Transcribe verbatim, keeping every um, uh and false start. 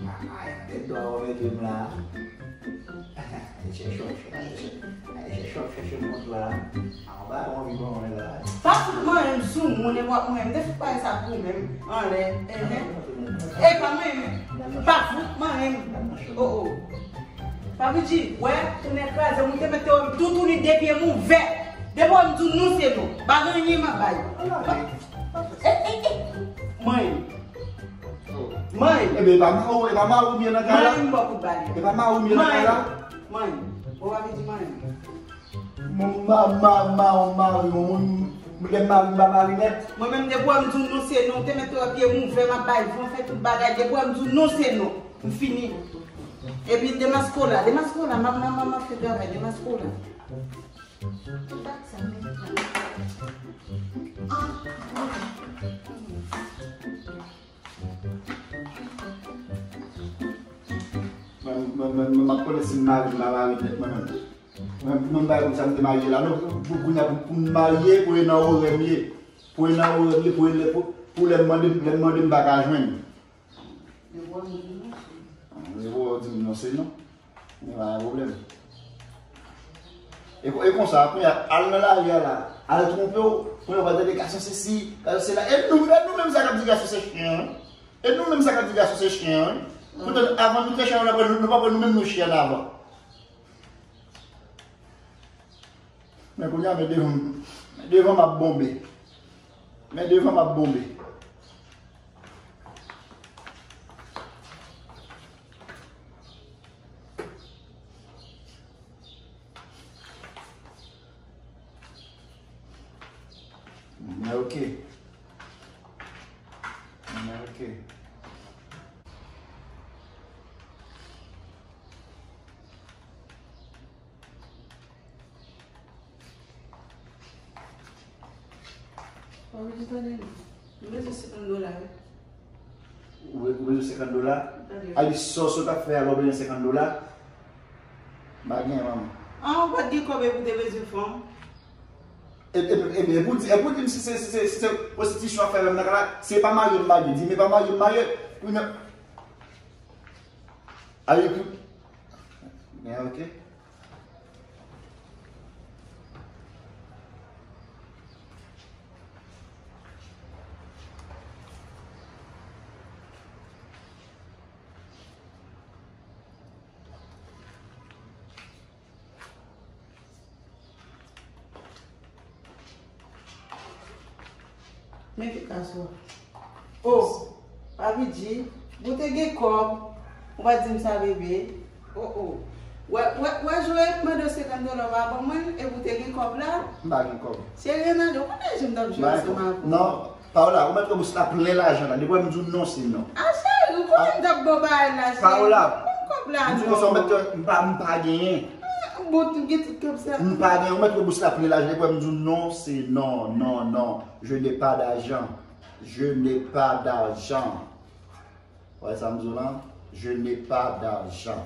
Ay, ay, de dwa ou mete m la. Ay, chèche w ap chèche, ay, chèche w ap chèche kont la. Anba, yon vi bon la. Pa fout manyen m sou moun, e w ap manyen m. Te fout pale sa pou ou menm, anlè. Enhen. E pa manyen m. Pa fout manyen m. Oh, oh. Papi G, wè, tounen kraze, moun te mete w toutouni de pye m ouvè. Depi w wè m di w non, se non. Pa gen anyen m ap bay. E, e, e. Manyen m. Manyen m. Ebyen, e pa mari w, e pa mari w m ye nan kay la? Manyen m bò kout bal. E pa mari w m ye nan kay la? Manyen m. Manyen m. Bon, papi G, manyen m. Bon, ma, ma, ma, mari yon moun, lè m mari, m pa mari nèt. Mwen menm, depi w wè m di w non, se non, w te mete w pye m ouvè, m ap bay van, fè tout bagay. Depi w wè m di w non, se non. M fini. Epi Demaskola, Demaskola, m ap, m ap, m ap fè travay, Demaskola. Tout dat sa, men. Ah, ok. Mwen, mwen, mwen, mwen, m ap konnen si m mari, m pa mari nèt mwen menm. Mwen, mwen, m pa konn sa m te marye la, non. Pou, pou, kounye a, pou, pou m marye, pou e nan orè m ye. Pou e nan orè m ye, pou e lè, pou, pou lè m mande, lè m mande, m pa ka jwenn. Depi w di m non, se non. Depi w di m non, se non. Men pa gen pwoblèm. E, e konsa, kounye a, al nan lari a la, al twonpe w, kounye a, w pral tande gason sesi, gason sela. E nou, e nou menm sa k ap di gason se chen an, wi. E nou menm sa k ap di gason se chen an, wi. Poutan, avan nou te chen an, nou pa pran nou, nou pa pran nou menm nou chen an avan. Men kounye a, men devan, men devan m ap bonbe. Men devan m ap bonbe. Men ok. Men ok. Papi G, tande non. M bezwen senkant dola, wi. Ou be-, ou bezwen senkant dola? Tande. A di sa w sot ap fè a, lè w bezwen senkant dola? M pa gen, manman. An, ou pa t gen kòb epi w te bezwen fanm? E, e, e, e pou di, e pou di m si se, si se, si se pwostitisyon w ap fè avè m nan kay la, se pa marye m marye, di m e pa marye m marye. Kounye a, a di pou, men ok. Men ki kas ou. Oh, Papi G, ou te gen kòb, ou pa t di m sa, bebe. Oh, oh. Wè, wè, wè, jan w ap mande w senkant dola, w pa ban mwen l, epi w te gen kòb la. M pa gen kòb. Cheri, Renaldo, ou konnen jan m t ap jwe ansanm avè w. Non, Paola, ou mèt wè bous la plen lajan la. Depi w wè m di w non, se non. A, cheri, ou konnen m t ap ba w bagay la, cheri. Paola, m pa gen kòb la, non. M di konsa, ou mèt wè m pa, m pa genyen. Ah, bon, ou gen tout kòb sa. M pa genyen, ou mèt wè bous la plen lajan. Depi w wè m di w non, se non, non, non. Je n'ai pas d'argent. Je n'ai pas d'argent. Wè sa m di w lan? Je n'ai pas d'argent.